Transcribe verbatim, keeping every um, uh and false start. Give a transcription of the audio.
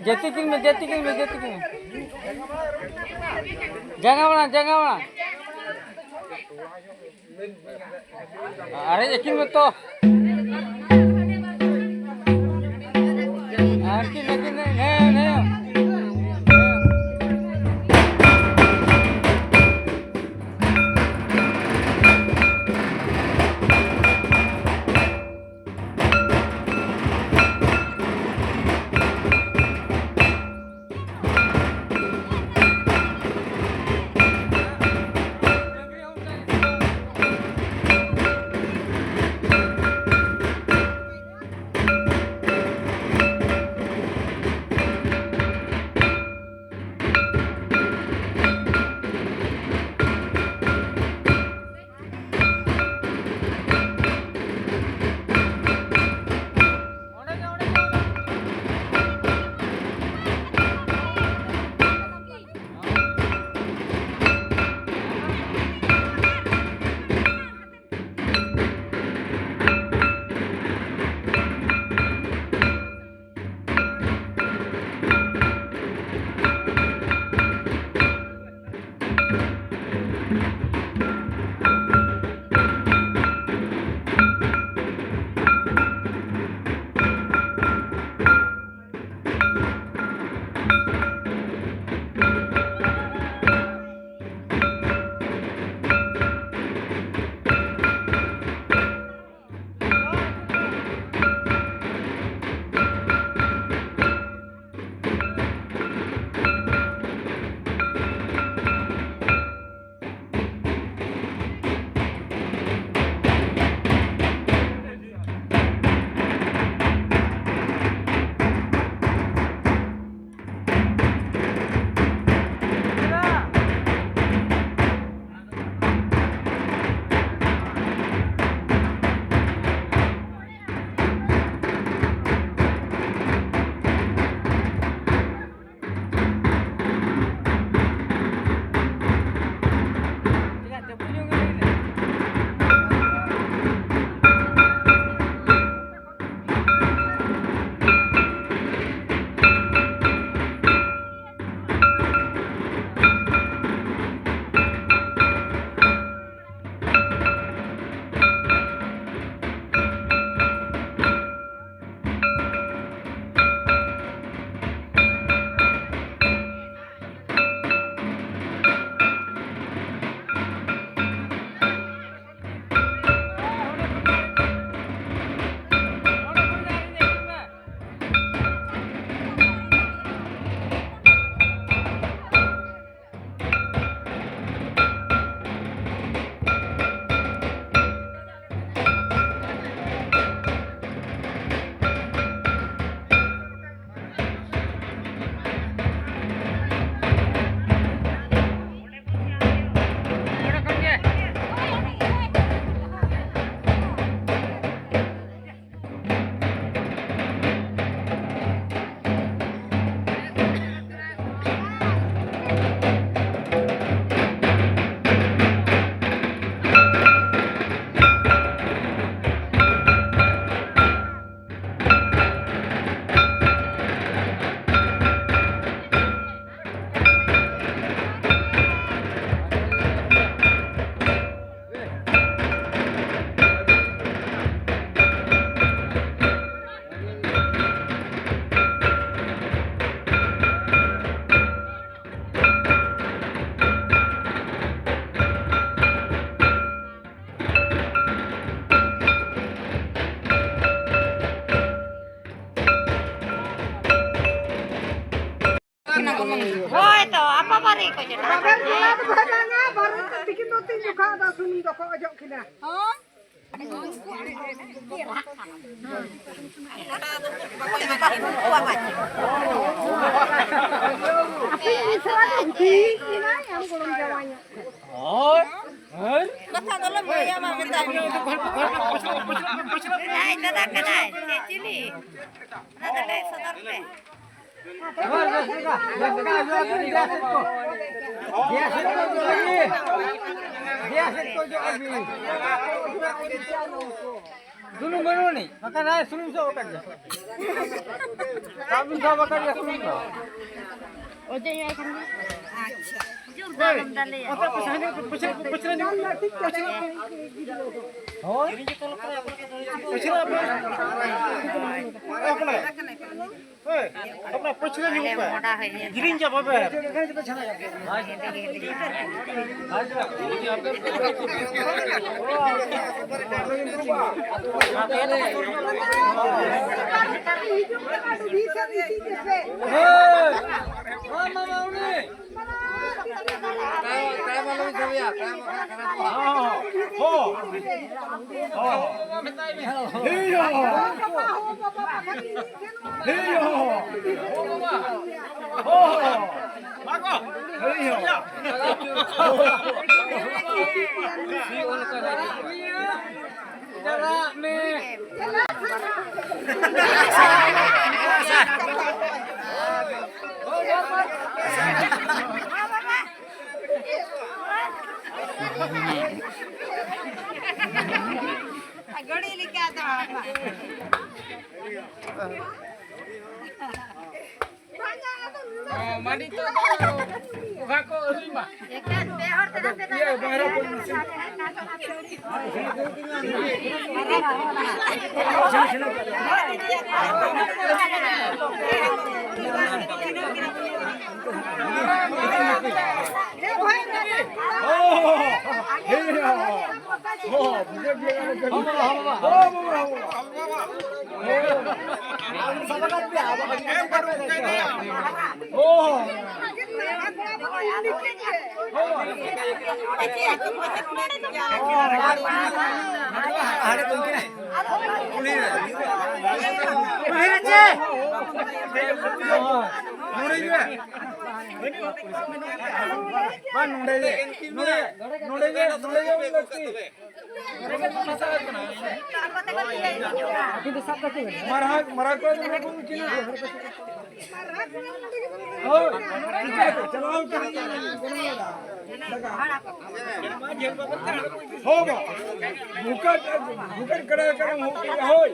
ᱡᱟᱹᱛᱤ ᱠᱤᱱ ᱢᱮ, ᱡᱟᱹᱛᱤ ᱠᱤᱱ ᱢᱮ, ᱡᱟᱹᱛᱤ ᱠᱤᱱ ᱢᱮ᱾ ᱡᱟᱸᱜᱟ ᱢᱟᱲᱟᱝ, ᱡᱟᱸᱜᱟ ᱢᱟᱲᱟᱝ᱾ ᱟᱨᱮ ᱟᱹᱠᱤᱱ ᱢᱮ ᱛᱚ᱾ ᱟᱹᱠᱤᱱ, ᱟᱹᱠᱤᱱ, ᱦᱮᱸ, ᱦᱮᱸ᱾ ᱦᱳᱭ ᱛᱚ, ᱟᱯᱟ ᱵᱟᱨᱮ ᱠᱚ ᱪᱟᱞᱟᱜᱼᱟ᱾ ᱵᱟᱵᱮᱨ ᱡᱚᱲᱟ ᱫᱚ ᱵᱟᱭ ᱜᱟᱱᱚᱜᱼᱟ, ᱵᱟᱨᱮ ᱫᱚ ᱛᱤᱠᱤᱱ ᱫᱚ ᱛᱤᱧ ᱡᱚᱠᱷᱟ ᱫᱚ ᱥᱩᱱᱩᱢ ᱫᱚᱠᱚ ᱚᱡᱚᱜ ᱠᱤᱱᱟ᱾ ᱦᱚᱸ? ᱟᱯᱮ ᱢᱤᱥᱨᱟ ᱫᱚ ᱴᱷᱤᱠ ᱠᱟᱱᱟᱭ, ᱟᱢ ᱜᱚᱲᱚᱢ ᱡᱟᱶᱟᱭ ᱧᱚᱜ᱾ ᱦᱳᱭ᱾ ᱦᱳᱭ᱾ ᱠᱟᱛᱷᱟ ᱫᱚᱞᱮ ᱢᱚᱭᱟ ᱢᱟ ᱢᱮᱛᱟ ᱠᱚ᱾ ᱡᱟᱦᱟᱸᱭ ᱫᱟᱫᱟ ᱠᱟᱱᱟᱭ, ᱪᱮᱫ ᱪᱤᱞᱤ? ᱚᱱᱟ ᱫᱚ ᱞᱟᱹᱭ ᱥᱚᱫᱚᱨ ᱯᱮ᱾ ᱫᱩᱱᱩ ᱵᱟᱹᱱᱩᱜ ᱟᱹᱱᱤᱡ, ᱵᱟᱠᱷᱟᱱ ᱟᱭ ᱥᱩᱱᱩᱢ ᱥᱚ ᱟᱠᱟᱫ ᱜᱮᱭᱟ᱾ ᱥᱟᱵ ᱵᱤᱱ ᱥᱟᱵ ᱟᱠᱟᱫ ᱜᱮᱭᱟ ᱥᱩᱱᱩᱢ ᱫᱚ᱾ ᱚᱡᱚᱜ ᱧᱚᱜ ᱟᱭ ᱠᱷᱟᱱ ᱜᱮ᱾ ᱟᱪᱪᱷᱟ᱾ ᱡᱳᱨ ᱫᱟᱜ ᱮᱢ ᱫᱟᱞᱮᱭᱟ᱾ ᱚᱠᱟ ᱯᱟᱪᱷᱞᱟ ᱧᱚᱜ, ᱯᱟᱪᱷᱞᱟ, ᱯᱟᱪᱷᱞᱟ ᱧᱚᱜ, ᱯᱟᱪᱷᱞᱟ᱾ ᱦᱳᱭ᱾ ᱯᱟᱪᱷᱞᱟ ᱯᱮ᱾ ᱦᱳᱭ, ᱟᱯᱱᱟ ᱯᱟᱹᱪᱷᱞᱟᱹ ᱧᱚᱜ ᱯᱮ᱾ ᱢᱚᱰᱟ ᱦᱚᱭ ᱧᱮᱞ ᱡᱤᱞᱤᱧ ᱪᱟᱵᱟ ᱯᱮ᱾ ᱦᱳᱭ᱾ ᱢᱟ, ᱢᱟ, ᱢᱟ, ᱩᱱᱤ᱾ ᱦᱚᱸ᱾ ᱦᱚᱸ᱾ ᱦᱚᱸ᱾ ᱦᱮᱭ ᱭᱟ᱾ ᱦᱮᱭ ᱭᱟ᱾ ᱦᱚᱸ᱾ ᱦᱮᱭ ᱭᱟ᱾ ᱪᱟᱞᱟᱜ ᱢᱮ᱾ ᱜᱟᱹᱰᱤ ᱞᱮᱠᱟ ᱫᱚ᱾ ᱚ, ᱢᱟ ᱱᱤᱛᱚᱜ ᱫᱚ ᱚᱠᱟ ᱠᱚ ᱟᱹᱜᱩᱭ ᱢᱟ᱾ ᱮᱠᱟᱞ ᱯᱮ ᱦᱚᱲ ᱛᱮ ᱦᱟᱱᱛᱮ ᱫᱚ ᱤᱭᱟᱹ, ᱵᱟᱦᱨᱮ ᱠᱚ ᱤᱥᱤᱱ᱾ ᱵᱟᱝ, ᱱᱚᱰᱮ ᱜᱮ, ᱱᱚᱰᱮ, ᱱᱚᱰᱮ ᱜᱮ, ᱱᱚᱰᱮ ᱜᱮ ᱩᱱ ᱞᱟᱹᱠᱛᱤ᱾ ᱢᱟᱨᱟᱝ, ᱢᱟᱨᱟᱝ ᱠᱚ ᱫᱚ ᱵᱟᱠᱚ ᱩᱱᱠᱤᱱᱟ᱾ ᱦᱳᱭ, ᱪᱟᱞᱟᱣ ᱠᱟᱱᱟ᱾ ᱦᱳᱭ, ᱵᱟ᱾ ᱵᱷᱩᱠᱟᱴ, ᱵᱷᱩᱠᱟᱴ ᱠᱟᱰᱟ ᱠᱟᱱᱟ, ᱦᱳᱭ᱾